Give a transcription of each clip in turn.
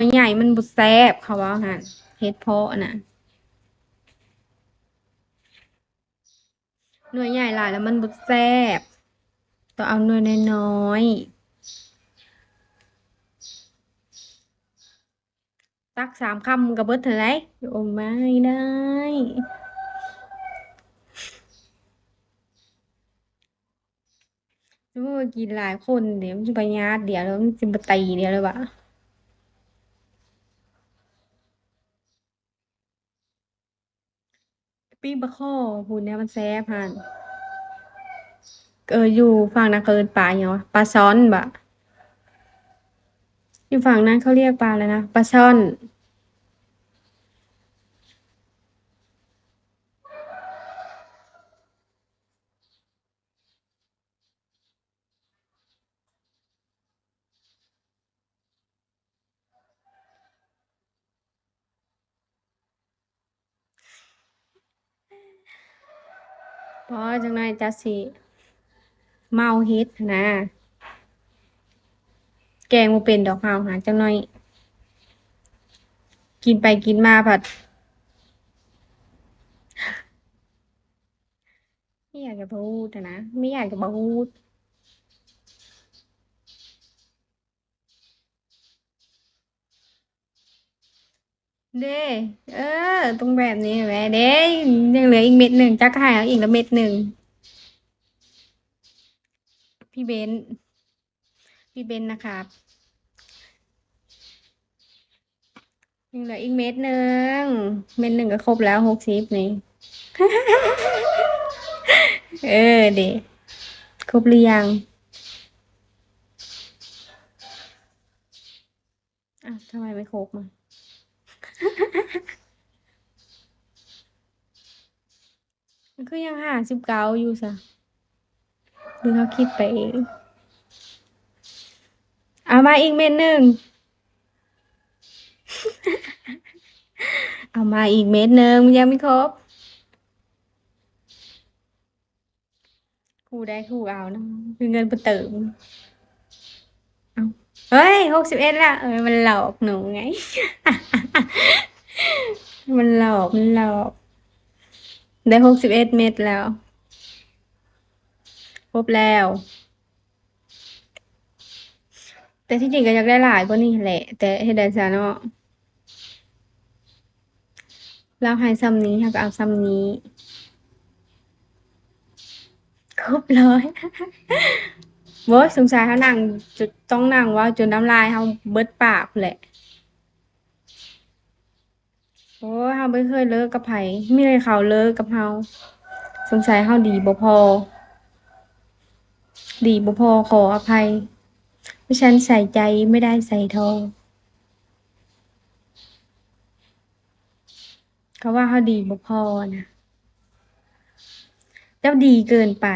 ວໃຫຍ່ມັນບໍ່ແຊບ ເຂົາເວົ້າຫັ້ນ ເຫັດເຜາະນະ. ໜ່ວຍໃຫຍ່ຫຼາຍແລ້ວມັນບໍ່ແຊບ ຕ້ອງເອົາໜ່ວຍນ້ອຍໆ. ຕັກສາມຄຳມັນກໍເບິດຫັ້ນໃດ. ໂອ້ ໄມ່ໄດ້ ສົມມຸດວ່າກິນຫຼາຍຄົນເດ ມັນຊິບໍ່ຍາດດຽວ ມັນຊິບໍ່ຕີດຽວເລີຍຫວາ? ປີ້ງປາຄໍ່ພຸ້ນແຫຼະ ມັນແຊບຫັ້ນ. ເອີ ຢູ່ຝັ່ງນັ້ນເຂົາເອີ້ນປາຫຍັງຫວາ? ປາຊ່ອນບໍ? ຢູ່ຝັ່ງນັ້ນເຂົາຮຽກປາແນວໃດນະ? ປາຊ່ອນ. ພໍ ຈັກໜ້ອຍຈະຊິເມົາເຫັດຫັ້ນນະ. ແກງບໍ່ເປັນດອກເຮົາຫາ ຈັກໜ້ອຍ ກິນໄປກິນມາພັດ ໄມ່ຢາກຈະບອກຫັ້ນນະ ໄມ່ຢາກຈະບອກ. ເດ້ ເອີ ຕ້ອງແບບນີ້ແຫຼະເດ້. ຍັງເຫຼືອອີກເມັດໜຶ່ງ ຈັກໃຫ້ເອົາອີກລະເມັດໜຶ່ງ. ພີ່ເບັນ ພີ່ເບັນນະຄັບ ຍັງເຫຼືອອີກເມັດໜຶ່ງ. ເມັດໜຶ່ງກໍຄົບແລ້ວ ຫົກສິບນີ້. ເອີ ເດ້ ຄົບຫຼືຍັງ? ອ້າວ ທຳໄມໄມ່ຄົບມະ? ມັນຄືຍັງຫ້າສິບເກົ້າຢູ່ຊະ ຫຼືເຮົາຄິດໄປເອງ? ເອົາມາອີກເມັດໜຶ່ງ ເອົາມາອີກເມັດໜຶ່ງ ມັນຍັງບໍ່ຄົບ. ຄູ່ໄດ້ຄູ່ເອົານະ ຄືເງິນບໍ່ເຕີມ. ເອົ້າ ເຮີ້ຍ ຫົກສິບເອັດແລ້ວ. ເອີ ມັນຫຼອກໜູໄງ ມັນຫຼອກ ມັນຫຼອກ. ໄດ້ຫົກສິບເອັດເມັດແລ້ວ ຄົບແລ້ວ. ແຕ່ທີ່ຈິງກໍຢາກໄດ້ຫຼາຍກວ່ານີ້ແຫຼະ ແຕ່ເຮັດໃດຊະເນາະ ລາວໃຫ້ຊ່ຳນີ້ ເຮົາກໍເອົາຊ່ຳນີ້. ຄົບຮ້ອຍ ໂອ້ຍ ສົງໄສເຮົານັ່ງ ຈະຕ້ອງນັ່ງເວົ້າຈົນນ້ຳລາຍເຮົາເບິດປາກພຸ້ນແຫຼະ. ໂອ້ຍ ເຮົາບໍ່ເຄີຍເລີກກັບໃຜ ມີແຕ່ເຂົາເລີກກັບເຮົາ. ສົງໄສເຮົາດີບໍ່ພໍ ດີບໍ່ພໍ ຂໍອະໄພ ເພາະສັນໃສ່ໃຈ ໄມ່ໄດ້ໃສ່ທອງ. ເຂົາວ່າເຮົາດີບໍ່ພໍນະ ເຈົ້າດີເກີນໄປ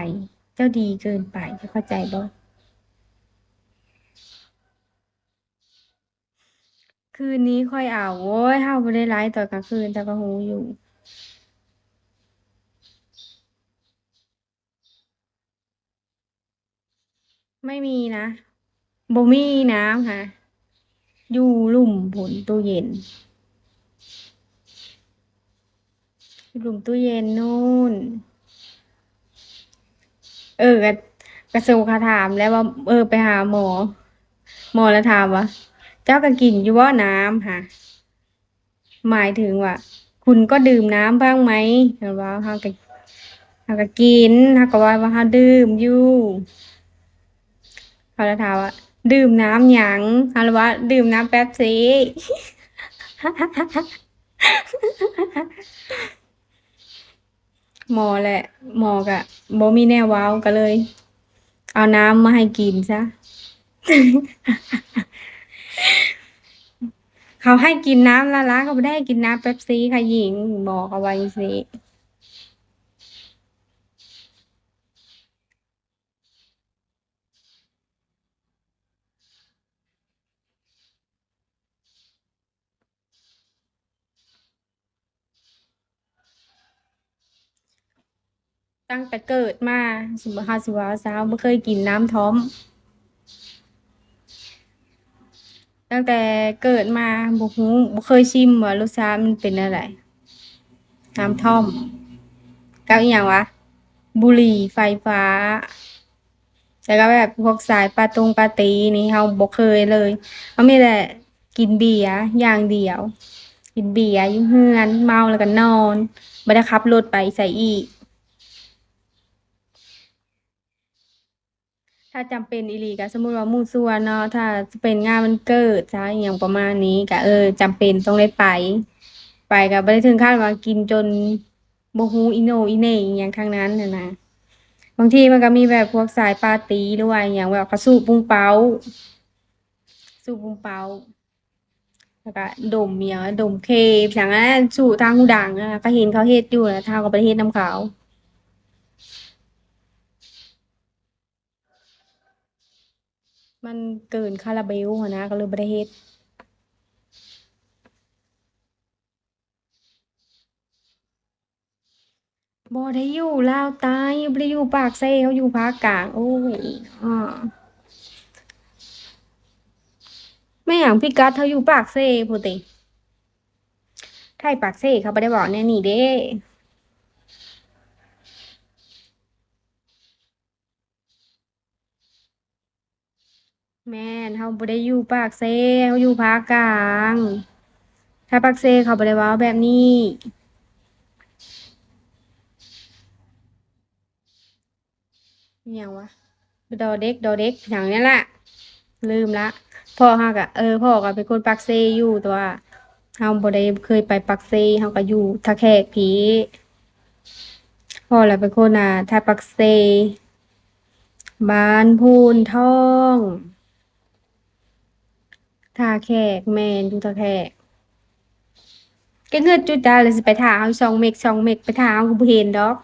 ເຈົ້າດີເກີນໄປ ເຈົ້າເຂົ້າໃຈບໍ່? ຄືນນີ້ຂ້ອຍເອົາ ໂອ້ຍ ເຮົາບໍ່ໄດ້ໄລຟ໌ຕອນກາງຄືນ ເຈົ້າກໍຮູ້ຢູ່. ໄມ່ມີນະ ບໍ່ມີນ້ຳຫາ ຢູ່ລຸ່ມພຸ້ນ ຕູ້ເຢັນ ຢູ່ລຸ່ມຕູ້ເຢັນນູ້ນ. ເອີ ກະ ກະໂຊກະຖາມແລ້ວວ່າ ເອີ ໄປຫາໝໍ ໝໍລະຖາມວ່າ ເຈົ້າກະກິນຢູ່ບໍ່ນ້ຳຫາ? ໝາຍເຖິງວ່າ ຄຸນກໍດື່ມນ້ຳບ້າງໄໝ? ເຮົາເວົ້າ ເຮົາກະ ເຮົາກະກິນ ເຮົາກະເວົ້າວ່າເຮົາດື່ມຢູ່. ເຂົາລະຖາມວ່າ ດື່ມນ້ຳຫຍັງ? ເຮົາລະວ່າ ດື່ມນ້ຳເປັບຊີ. ໝໍແຫຼະ ໝໍກະບໍ່ມີແນວເວົ້າ ກະເລີຍເອົານ້ຳມາໃຫ້ກິນຊະ. ເຂົາໃຫ້ກິນນ້ຳລະລາ ເຂົາບໍ່ໄດ້ໃຫ້ກິນນ້ຳເປັບຊີ ຂະຍິງ ໝໍເຂົາວ່າຈັ່ງຊີ້. ຕັ້ງແຕ່ເກີດມາ ຊິ ເຮົາຊິເວົ້າຊະ ເຮົາບໍ່ເຄີຍກິນນ້ຳທ້ອມ ແລ້ ຕັ້ງແຕ່ເກີດມາບໍ່ຮູ້ ບໍ່ເຄີຍຊິມວ່າລົດຊາດມັນເປັນແນວໃດ. ນ້ຳທ່ອມ ກັບອີ່ຫຍັງວະ ບຸຫຼີ່ໄຟຟ້າ ແລ້ວກໍແບບພວກສາຍປາຕົງປາຕີນີ້ເຮົາບໍ່ເຄີຍເລີຍ. ເຮົາມີແຕ່ກິນເບຍຢ່າງດຽວ ກິນເບຍຢູ່ເຮືອນ ເມົາແລ້ວກໍນອນ ບໍ່ໄດ້ຂັບລົດໄປໃສອີກ. ຖ້າຈຳເປັນອີ່ຫຼີກໍ ສົມມຸດວ່າໝູ່ສ່ວນເນາະ ຖ້າຈະເປັນງານວັນເກີດຊະ ອີ່ຫຍັງປະມານນີ້ ກໍ ເອີ ຈຳເປັນຕ້ອງໄດ້ໄປ. ໄປກໍບໍ່ໄດ້ເຖິງຂັ້ນວ່າກິນຈົນບໍ່ຮູ້ອີໂໜອີເໜອີ່ຫຍັງທັງນັ້ນຫັ້ນນະ. ບາງທີມັນກໍມີແບບພວກສາຍປາຕີ ຫຼືວ່າອີ່ຫຍັງ ແບບເຂົາສູບປຸງເປົາ ສູບປຸງເປົາ ແລ້ວກໍດົມອີ່ຫຍັງ ດົມເຄ ຫຍັງ ອັນນັ້ນ ສູບທາງຫູດັງ ເຂົາເຫັນເຂົາເຮັດຢູ່ ແລ້ວເຮົາກໍບໍ່ໄດ້ເຮັດນຳເຂົາ. ມັນເກີນຄາລາເບວຫັ້ນນະ ກໍເລີຍບໍ່ໄດ້ເຮັດ. ບໍ່ໄດ້ຢູ່ລາວໃຕ້ ບໍ່ໄດ້ຢູ່ປາກເຊ ເຮົາຢູ່ພາກກາງ. ໂອ້ຍ ອາ ແມ່ນຫຍັງ ພິກັດເຮົາຢູ່ປາກເຊພຸ້ນຕິ. ໄທປາກເຊເຂົາບໍ່ໄດ້ເວົ້າແນວນີ້ເດ້. ແມ່ນ ເຮົາບໍ່ໄດ້ຢູ່ປາກເຊ ເຮົາຢູ່ພາກກາງ. ໄທປາກເຊເຂົາບໍ່ໄດ້ເວົ້າແບບນີ້. ອີ່ຫຍັງວະ ດອເດັກ ດອເດັກ ຫຍັງນີ້ລະ ລືມລະ. ພໍ່ເຮົາກະ ເອີ ພໍ່ກະເປັນຄົນປາກເຊຢູ່ ແຕ່ວ່າເຮົາບໍ່ໄດ້ເຄີຍໄປປາກເຊ ເຮົາກະຢູ່ທ່າແຂກພີ້. ພໍ່ລະເປັນຄົນ ອ່າ ທ່າປາກເຊ ບ້ານໂພນທອງ ທ່າແຂກ. ແມ່ນ ຢູ່ທ່າແຂກ. ກະເງືອດຈຸດໃດລະ ຊິໄປຖ້າເຮົາຊ່ອງເມັກ ຊ່ອງເມັກ ໄປຖ້າເຮົາກໍບໍ່ເຫັນດອກ.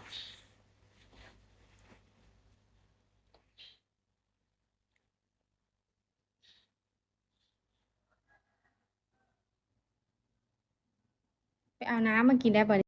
ໄປເອົານ້ຳມາກິນໄດ້ບໍ່?